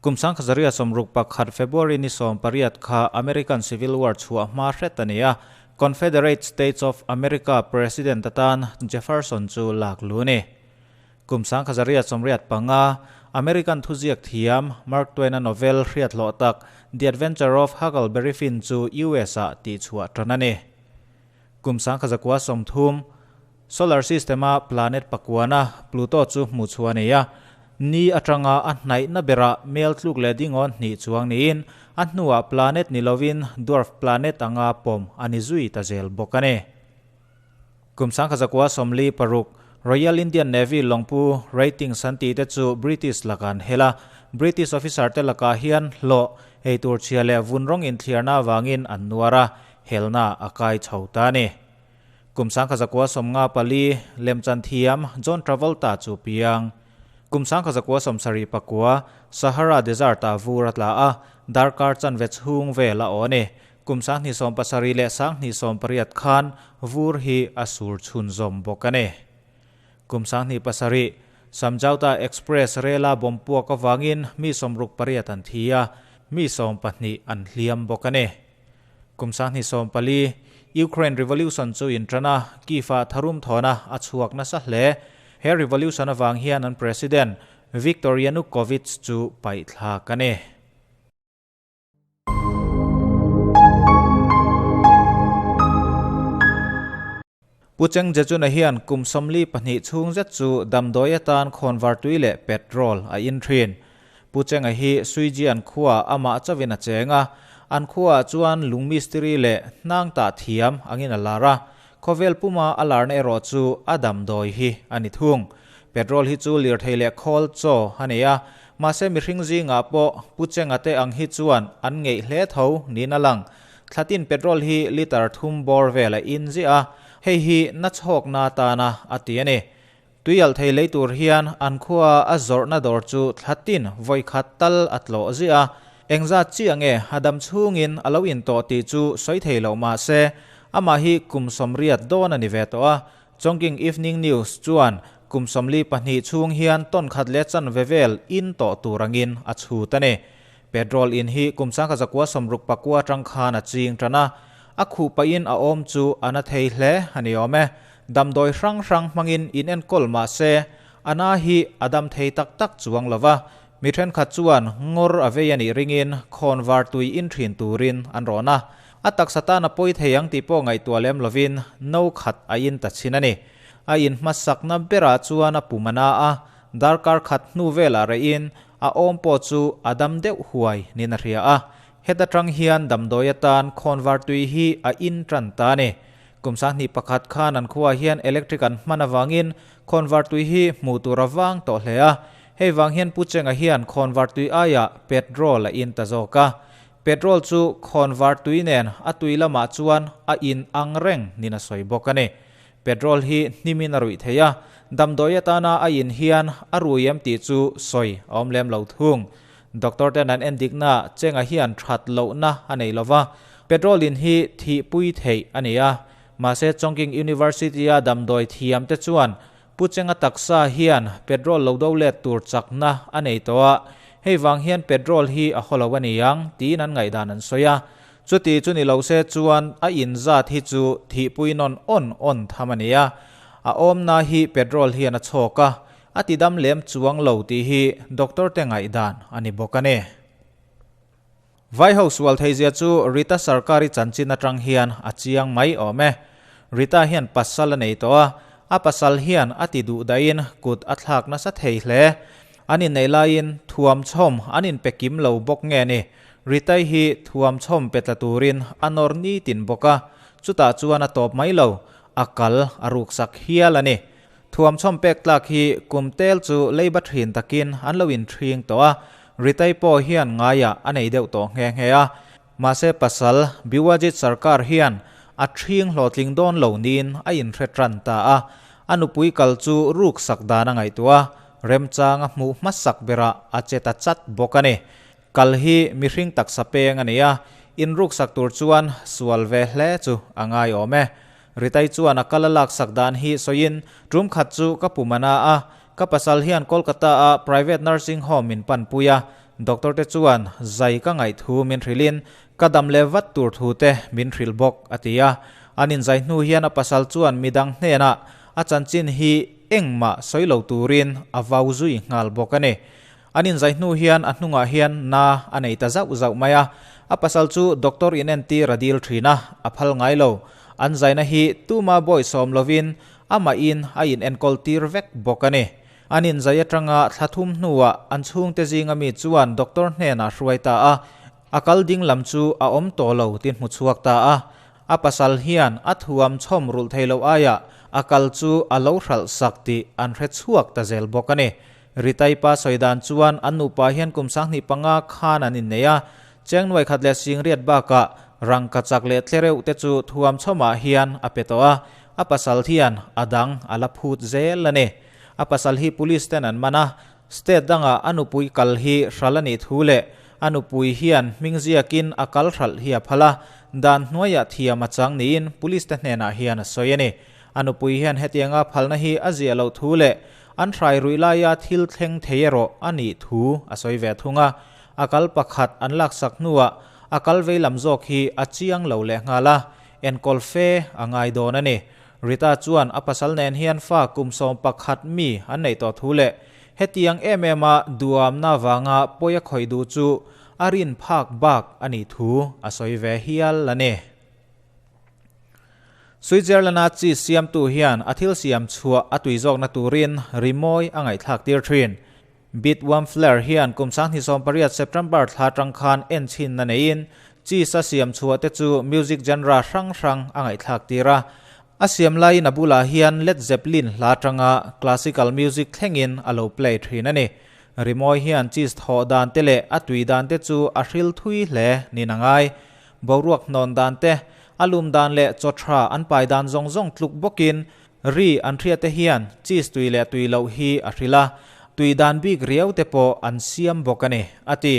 Kum 1961 February ni 18 kha American Civil War chhuah hma hret a ni a, Confederate States of America President atan Jefferson chu lak lu a ni. Kum 1985, American thuziak thiam Mark Twain-a novel hriat hlawh tak The Adventure of Huckleberry Finn chu US-ah tihchhuah tan a ni. Kum 1930, Solar system-a planet pakuana Pluto chu hmuh chhuah a ni a, ni atanga a hnaihna berah mel tluk leh dingawn hnih chuang niin a hnuah planet ni lovin dwarf planet anga pawm a ni zui ta zel bawk a ni. Kum 1946, Royal Indian Navy lawngpu ratings an tih te chu British lakah an hel a, British officer te lakah hian hlawh, eitur chhia leh vun rawng inthliarna avangin an nuar a, helna a kai chho ta a ni. Kum 1954, lemchan thiam John Travolta chu piang. Kum 1979, Sahara Desert-ah vur a tla a, darkar chanve chhung vel a aw a ni. Kum 2017 leh 2018 khan vur hi a sur chhunzawm bawk a ni. Kum 2007, Samjhauta Express rela bomb puak avangin mi 68 an thi a, mi 12 an hliam bawk a ni. Kum 2014, Ukraine Revolution chu inṭan a, Kyiv-ah tharum thawna a chhuak nasa hle. He revolution avang hian an President, Viktor Yanukovych chu paih thlak a ni. Pu Cheng Jejuna hian kum 42 chhung zet chu damdawi atan khawnvartui leh petrol a in thin. Pu Chenga hi Suijian khuaah amah chauhin a cheng a, an khuaah chuan lung mistiri leh hnang tah thiam angin a lar a, khawvel puma a larna erawh chu a damdawi hi a ni thung. Petrol hi chu lirthei leh khawl chaw a nei a, mahse mihring zingah pawh Pu Chenga te ang hi chuan an ngeih hle tho niin a lang. Thlatin petrol hi litre thum bawr vel a in ziah a, hei hi na chhawkna atana a ti a ni. Tuialh thei lei tur hian an khua a zawrhna dawr chu thlatin vawi khat tal a tlawh ziah a, engzat chiah nge a dam chhungin a lo in tawh tih chu sawi thei loh mah se, amah hi kum 80 dawn a ni ve tawh a, Chongqing Evening News chuan kum 42 chhung hian tawn khat leh chanve vel in tawh tur angin a chhut a ni. Petrol in hi kum 1969 atang khan a ching tan a, a khuh pahin a awm chu a na thei hle a ni awm e. Damdawi hrang hrang hmangin in enkawl mah se, a na hi a dam thei tak tak chuang lo va, mi thenkhat chuan ngawr a vei a nih ringin khawnvar tui in thin turin an rawn a. A taksa tan a pawi thei ang tih pawh ngaihtuah lem lovin no khat a in ta chhin a ni. A in hmasakna berah chuan a pum a na a, darkar khat hnu velah reihin a awm pawh chu a dam deuh huai niin a hria a. Heta tang hian damdawi atan khawnvar tui hi a in tan ta a ni. Kum 21 khan an khuaah hian electric an hman avangin khawnvar tui hi hmuh tur a vang tawh hle a. Hei vang hian Pu Chenga hian khawnvar tui aiah petrol a in ta zawk a. Petrol chu khawnvar tui nen a tui lamah chuan a in ang reng niin a sawi bawk a ni. Petrol hi hnimin a ruih thei a, damdawi atana a in hian a rui em tih chu sawi a awm lem lo thung. Doctor ten an endikna Chenga hian that lohna a nei lo va, petrol in hi thihpui theih a ni a. Mahse Chongqing University-a damdawi thiam te chuan Pu Chenga taksa hian petrol lo do let tur chakna a nei tawh a, hei vang hian petrol hi a haw lo a ni ang tiin an ngaihdan an sawi a. Chuti chu ni lo se chuan a in zat hi chu thihpui nawn awn awn tham a ni a, a awmna hi petrol hian a chhawk a, a ti dam lem chuang lo tih hi doctor te ngaihdan a ni bawk a ni. Vai ho sual theizia chu Rita Sarkar-i chanchin atang hian a chiang mai awm e. Rita hian pasal a nei tawh a, a pasal hian a ti duh dahin kut a thlak nasa thei hle. An inneih laiin thuam chhawm an inpe kim lo bawk nge ni. Ritai hi thuam chhawm pe tla turin a nawr nitin bawk a, chutah chuan a tawp mai lo, a kal a ruksak hial a ni. Thuam chhawm pek tlak hi kum tel chu leiba thin takin an lo inthing tawh a, Ritai pawh hian ngaiah a nei deuh tawh nghe nghe a. Mahse pasal Biwajit Sarkar hian a thing hlawhtling dawn lo niin a inhre tan ta a, a nupui kal chu ruksak dan a ngaihtuah a, remchang a hmuh hmasak berah a che ta chat bawk a ni. Kal hi mihring taksa peng a ni a, inruksak tur chuan sual ve hle chu a ngai awm e. Ritai chuan a kal a laksak dan hi sawiin, Tum khat chu ka pum a na a, ka pasal hian Kolkata-a private nursing home min panpui a, Doctor te chuan zai ka ngaih thu min hrilhin ka dam leh vat tur thu te min hrilh bawk, a ti a. An inzai hnu hian a pasal chuan midang hnenah a chanchin hi engmah sawi lo turin a vau zui nghal bawk a ni. An inzai hnu hian a hnungah hian na a nei ta zauh zauh mai a. A pasal chu doctor inentir a dil thin a, a phal ngai lo. An zaina hi tuma bawisawm lovin amahin a inenkawl tir vek bawk a ni. An inzai atanga thla thum hnuah an chhungte zinga mi chuan doctor hnenah hruai ta a, a kal ding lam chu a awm tawh lo tin hmu chhuak ta a. A pasal hian a thuam chhawm rulh thei loh aiah a kal chu a lo hralh sak tih an hre chhuak ta zel bawk a ni. Ritai pa sawi dan chuan an nupa hian kum 25 khan an innei a, cheng nuai khat leh singriat bakah rangka chak leh tlereuh te chu thuam chhawmah hian a pe tawh a, a pasal hian a dang a la phut zel a ni. A pasal hi police ten an man a, state dangah a nupui kal hi hral a nih thu leh a nupui hian hming ziakin a kal hralh hi a phal a, dan hnuaiah thiam a chang niin police te hnenah hian a sawi a ni. A nupui hian hetianga phalna hi a ziah loh thu leh an hrai ruih laia thil thleng thei erawh a nih thu a sawi ve thung a. A kal pakhat an laksak hnuah a kal vei lam zawk hi a chiang lo leh nghal a, enkawl fe a ngai dawn a ni. Rita chuan a pasal nen hian fa kum 11 mi an neih tawh thu leh hetiang em em a duamna vanga pawi a khawih duh chu a rin phak bak a nih thu a sawi ve hial a ni. Switzerland-a cheese siamtu hian a thil siam chhuah a tui zawkna turin rimawi a ngaihthlak tir thin. Bit Wamfler hian kum 2018 September thla atang khan enchhinna neiin cheese a siam chhuah te chu music genre hrang hrang a ngaihthlak tir a. A siam laiin a bulah hian Led Zeppelin hla atanga classical music thlengin a lo play thin a ni. Rimawi hian cheese thawh dan te leh a tui dan te chu a hril thui hle niin a ngai. Boruak hnawn dan te, a lum dan leh chaw tha an pai dan zawng zawng tluk bawkin ri an hriat te hian cheese tui leh tui loh hi a hrilh a, tui dan bik riau te pawh an siam bawk a ni, a ti.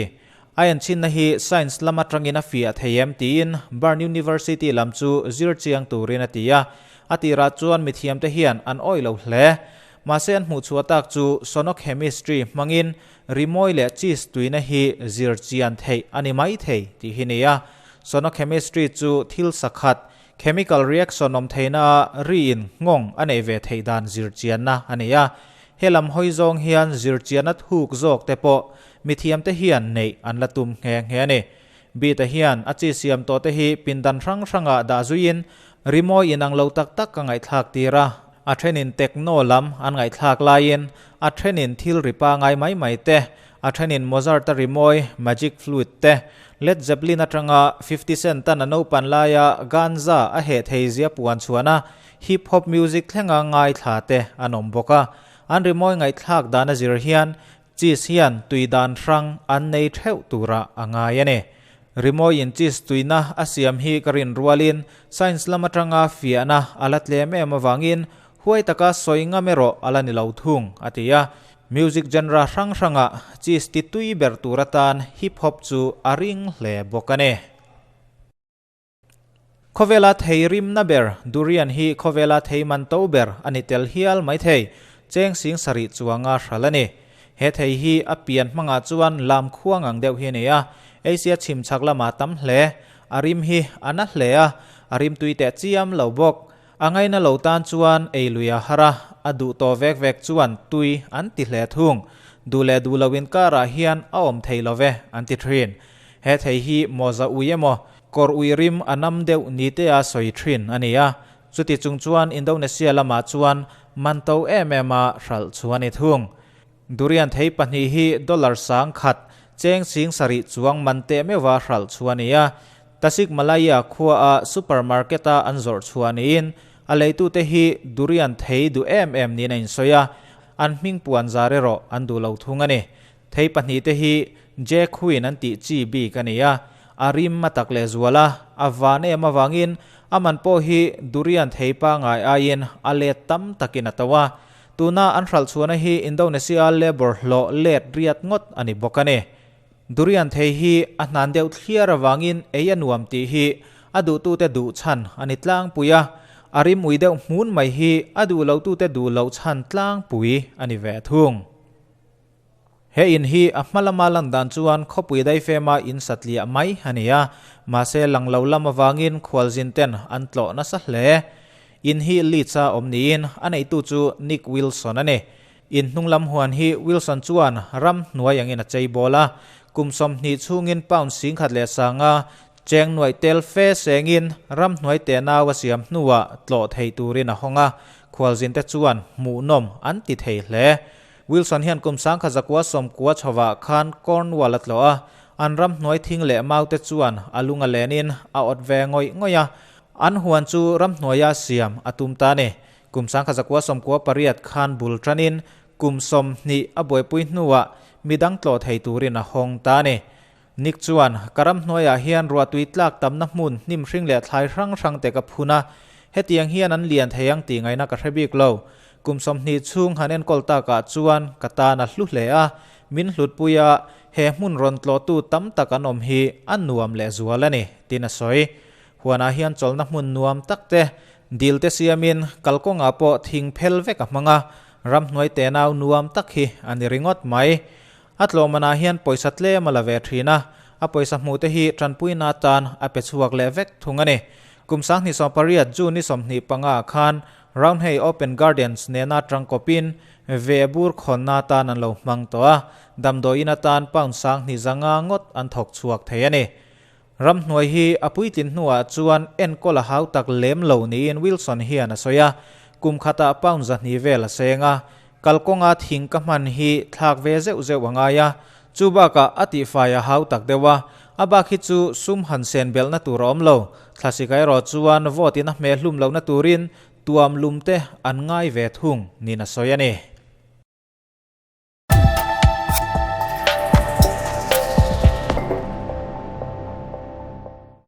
A enchhinna hi science lam atangin a fiah thei em tiin Bern University lam chu zir chiang turin a ti a, a tirah chuan mithiamte hian an awih lo hle. Mahse an hmuh chhuah tak chu sonochemistry hmangin Rimawi leh cheese tuina hi zir chian theih a ni mai thei tih hi ni a. Sonochemistry chu thil sakhat, chemical reaction awm theihna a riin nghawng a neih ve theih dan zir chianna a ni a. He lam hawi zawng hian zir chianna thuk zawk te pawh mithiamte hian neih an la tum nghe nghe a ni. Bita hian a chi siam tawh te hi pindan hrang hrangah dah zuiin rimawi inang lo tak tak ka ngaihthlak tir a. A thenin techno lam an ngaihthlak laiin a thenin thil ri pangai mai mai te, a thenin Mozart-a rimawi Magic Flute te, Led Zeppelin atanga 50 Cent-an a naupan laia ganza a heh thei zia puan chhuahna hip hop music thlenga ngaithla te an awm bawk a. An rimawi ngaihthlak dan a zir hian Cheese hian tui dan hrang an nei theuh turah a ngai a ni. Rimawiin cheese tuina a siam hi ka rin rualin science lam atanga fiahna a la tlem em avangin huai taka sawi ngam erawh a la ni lo thung, a ti a. Music genre hrang hrangah cheese ti tui ber tur atan hip hop chu a ring hle bawk a ni. Khawvela thei rimna ber durian hi khawvela thei man to ber a ni tel hial mai thei, cheng sing sarih chuanga hral a ni. He thei hi a pian hmangah chuan lam khuang ang deuh hi a ni a, Asia chhim chhak lamah tam hle. A rim hi a na hle a, a rim tui teh chiam lo bawk. A ngaina lo tan chuan ei lui a har a, a duh tawh vek vek chuan tui an ti hle thung. Duh leh duh lo inkarah hian a awm thei lo ve an ti thin. He thei hi mawza ui emaw, kawr ui rim a nam deuh ni te a sawi thin a ni a. Chuti chung chuan Indonesia lamah chuan man to em em a hralh chu a ni thung. Durian thei pahnih hi dollar 1000, cheng 7000 chuang man teh meuha hralh chu a ni a. Tasikmalaya khua a supermarket a an zawrh chhuah niin a leitute hi durian thei duh em em niin a insawi a, an hming puan zar erawh an duh lo thung a ni. Thei pahnih te hi Jack Queen an tih chi bik a ni a, a rim a tak leh zual a, a van em avangin a man pawh hi durian thei pangai aiin a let tam takin a to a. Tuna an hralh chhuahna hi Indonesia labour hlawh let riat ngawt a ni bawk a ni. Durian thei hi a hnan deuh thliar avangin ei a nuam tih hi a duhtute duh chhan a ni tlangpui a, a rim ui deuh hmun mai hi a duh lotute duh loh chhan tlangpui a ni ve thung. He in hi a hma lama lan dan chuan khawpui daifema in satliah mai a ni a, mahse lang lo lam avangin khualzin ten an tlawh nasa hle. In hi Leeds-a awm niin a neitu chu Nick Wilson a ni. In hnung lam huan hi Wilson chuan ram hnuai angin a chei bawl a, kum 20 chhungin pound 10,100 cheng nuaih tel fe sengin ram hnuai tenau a siam hnuah tlawh thei turin a hawng a, khualzin te chuan hmuhnawm an ti thei hle. Wilson hian kum 1990 chhovah khan Cornwall a tlawh a, an ram hnuai thing leh mau te chuan a lung a lenin a awt ve ngawih ngawih a, an huan chu ram hnuaia siam a tum ta a ni. Kum 1998 khan bul tanin kum 20 a buaipui hnuah midang tlawh thei turin a hawng ta a ni. Nick chuan, Ka ram hnuaiah hian ruahtui tlak tamna hmun hnim hring leh thlai hrang hrang te ka phun a, hetiang hian an lian thei ang tih ngaihna ka hre bik lo. Kum 20 chhung han enkawl takah chuan ka tan a hlu hle a, min hlutpui a, he hmun rawn tlawhtu tam tak an awm hi a nuam leh zual a ni, tiin a sawi. Huanah hian chawlhna hmun nuam tak te, dil te siamin kalkawngah pawh thing phel vek a hmang a, ramhnuai tenau nuam tak hi a ni ringawt mai. A tlawhmanah hian pawisa tlem a la ve thin a, a pawisa hmuh te hi tanpuina atan a pe chhuak leh vek thung a ni. Kum 2018 June ni 25 khan Roundhay Open Gardens nena tangkawpin ve bur khawnna atan an lo hmang tawh a, damdawiin atan pound 2500 ngawt an thawk chhuak thei a ni. Ramhnuai hi a puitlin hnuah chuan enkawl a hau tak lem lo niin Wilson hian a sawi a, kum khatah pound 200 vel a seng a, kalkawnga thing ka hman hi thlak ve zeuh zeuh a ngai a, chu bakah a tihfai a hau tak deuh a, a bak hi chu sum han sen belhna tur a awm lo, thlasik erawh chuan vote in a hmeh hlum lohna turin tuam lum te an ngai ve thung niin a sawi a ni.